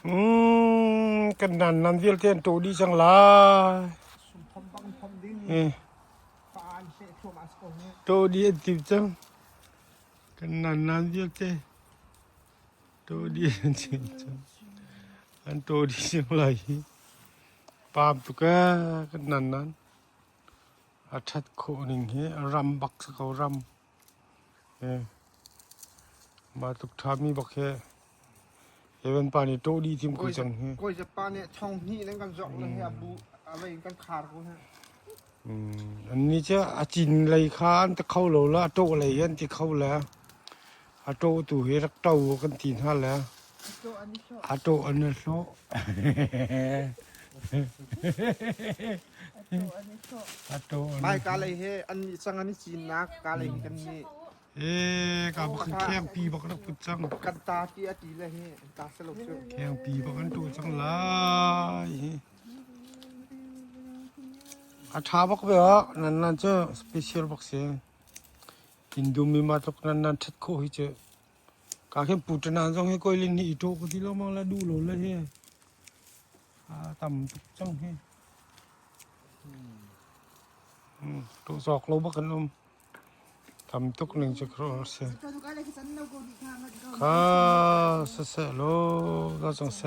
ອືມ ກັນນັ້ນນັ້ນວຽລເທນໂຕດີຈັ່ງຫຼາຍ ເອີ ໂຕດີອັນຕິວຈັ່ງ ກັນນັ້ນນັ້ນວຽລເທ ໂຕດີອັນຕິວຈັ່ງ ອັນໂຕດີຈັ່ງຫຼາຍ ປາມຕຸກກະ ກັນນັ້ນນັ້ນ ອາທັດໂຄນິງເຮ ອາຣຳບັກສະເກົາຣຳ ເອີ ມາຕຸກທາມີບັກເຮ ເອເວັນປານີໂຕດີທິມກູຈັ່ງເຮ ກອຍຈະປາເນທອງຮີນັ້ນກັນຈອກເລີຍເຮ ອາບູ ອາໄວກັນຂາດກູເຮ ອືມ ອັນນີ້ຈະອາຈິນໄລຄານຕະເຂົ້າໂລລະໂຕໄລອັນຕິເຂົ້າລະ ອາໂຕຕູເຮລັກເຕົ້າກັນຕີນຫັ້ນລະ ອາໂຕອັນນີ້ໂຊ ອາໂຕອັນນີ້ໂຊ ບາຍກາໄລເຮ ອັນນີ້ສັງອັນນີ້ຈີນນາ ກາໄລກັນນີ້ ເອ ກາບັກແຂ້ງປີບັກນັກພຸດສັງ ກັນຕາຕີອາຕີເລເຮ ຕາສະຫຼົບສຸ ແຂ້ງປີບັກອັນໂຕສັງຫຼາຍ ອາທາບັກເບອ ນັ້ນນັ້ນເຈີສະເປຊຽລບັກເຊ ອິນດູມີມາຕົກນັ້ນນັ້ນທັດໂຄຮີເຈີ ກາເຂັມປູຕະນານຊ່ອງເຮ ກອຍເລນເຮ ອີໂຕກະຕິລອມາລະດູໂລລະເຮ ອາຕຳຕຸກຈັ່ງເຮ ອືມ ໂຕສອກໂລບັກກັນອມ ຕຳຕຸກໜຶ່ງຈະຄຣອເຊ ຄາສະແສະໂລ ກາສັງແສ